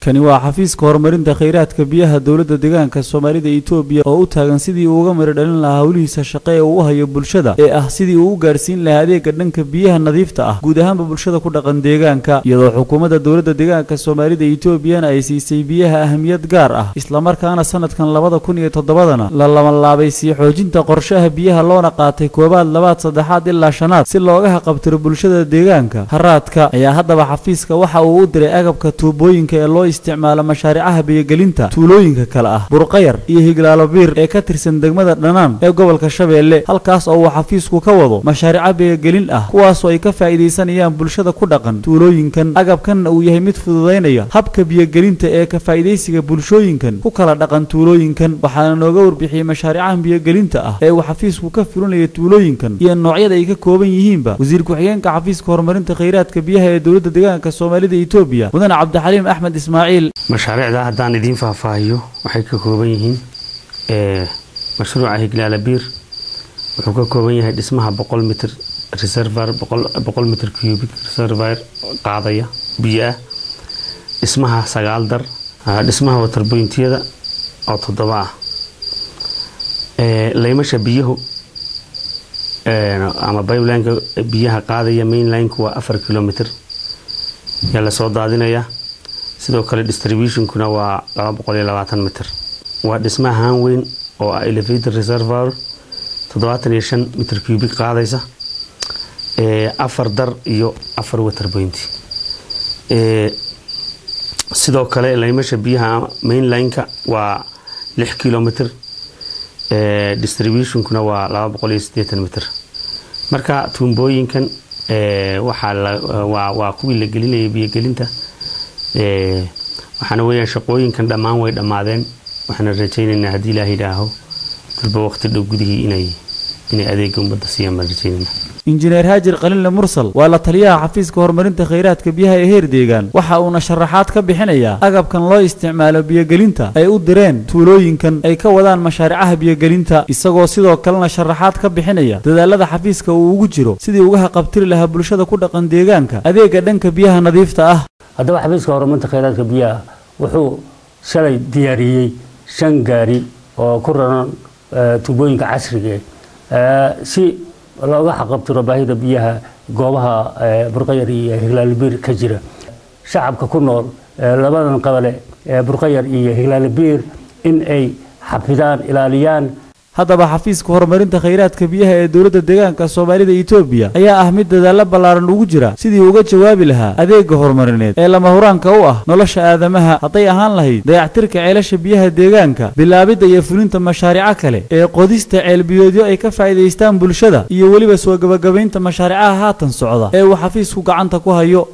Kani waa xafiiska horumarinta kheyraadka biyaha dowladda deegaanka Soomaalida Itoobiya oo u taagan sidii uu uga miro dhalin lahaa howlihiisa shaqo ee uu u hayo bulshada, ee ah sidii uu u gaarsiin lahaa adeega dhanka biyaha nadiifta ah guud ahaanba bulshada ku dhaqan deegaanka, iyadoo xukuumadda dowladda deegaanka Soomaalida Itoobiyana ay siisay biyaha ahamiyad gaar ah, islamarkaana sanadkan 2007-dana la labanlaabay sii xoojinta qorshaha biyaha, loona qaatay koowaad, labaad, saddexaad ilaa shanaad si looga haqabtiro bulshada deegaanka haraadka. Ayaa haddaba xafiiska waxa uu u diray agabka tuubooyinka ee loo isticmaalo mashaaricaha biyogelinta tuulooyinka kale ah Burqayar iyo Higlaalo Biir ee ka tirsan degmada Dhanaan ee gobolka Shabeelle, halkaas oo uu xafiisku ka wado mashaarico biyogelin ah kuwaasoo ay ka faa'iidaysanayaan bulshada ku dhaqan tuulooyinkan. Agabkanna uu yahay mid fududaynaya habka biyogelinta ee ka faa'iidaysiga bulshooyinkan ku kala dhaqan tuulooyinkan. Waxaana nooga warbixiyey mashaaricahan biyogelinta ah ee uu xafiisku ka fulinayo tuulooyinkan iyo noocyada ay ka kooban yihiinba wasiir ku-xigeenka xafiiska horumarinta kheyraadka biyaha ee dowladda deegaanka Soomaalida Itoobiya, mudane Cabdixaliim Axmed Ismaaciil. Mashaariicda haddaan idiin faahfaahiyo, waxay ka kooban yihiin mashruuca Higlaala Biir wuxuu ka kooban yahay dhismaha 100 mitir reservoir, 100 mitir cubic reservoir qaadaya biyo ah, dhismaha 9 dar, dhismaha water pointyada oo 7 ah, laymasha biyuhu ama pipelineka biyaha qaadaya, mainlineka waa 4 kilomitr yaa lasoo daadinaya. Sidoo kale distributionkuna waa 220 mitir. Waa dhismaha haan weyn oo ah elevator reservoir 75 mitir cubic qaadaysa, 4 dar iyo 4 water point. Sidoo kale laymasha biyaha mainlineka waa 6 kilomitr, distributionkuna waa 280 mitir. Marka tuumbooyinkan waxaa waa kuwii la gelinayay biyogelinta. Waxaana weeyaan shaqooyinkan dhammaan way dhammaadeen, waxaana rajaynaynaa haddii Ilaah yidhaaho durba waqti dhow gudihii inay adeega ummadda siiyaan baan rajaynaynaa. Injineer Haajir Qalinle Mursal waa la taliyaha xafiiska horumarinta kheyraadka biyaha ee heer deegaan. Waxa uuna sharaxaad ka bixinayaa agabkan loo isticmaalo biyogelinta ay u direen tuulooyinkan ay ka wadaan mashaaricaha biyogelinta, isagoo sidoo kalena sharaxaad ka bixinaya dadaalada xafiiska uu ugu jiro sidii uga haqabtiri lahaa bulshada ku dhaqan deegaanka adeega dhanka biyaha nadiifta ah. Haddaba xafiiska horumarinta kheyraadka biyaha wuxuu shalay diyaariyey 5 gaari oo ku raran tuubooyinka casriga si looga xaqabtiro baahida biyaha goobaha Burqayar iyo Higlaalbiir ka jira. Shacabka ku nool labadan qabale ee Burqayar iyo Higlaalbiir in ay xafidaan, ilaaliyaan. Haddaba xafiiska horumarinta kheyraadka biyaha ee dowladda deegaanka Soomaalida Itoobiya ayaa ah mid dadaalo ballaaran ugu jira sidii uga jawaabi lahaa adeega horumarineed ee lama huraanka u ah nolosha aadamaha, hadday ahaan lahayd dayactirka ceelasha biyaha deegaanka, bilaabidda iyo fulinta mashaariico kale ee qodista ceelbiyoodyo ay ka faa'iidaystaan bulshada, iyo weliba soo gebagabaynta mashaaricaha haatan socda ee uu xafiisku gacanta ku hayo.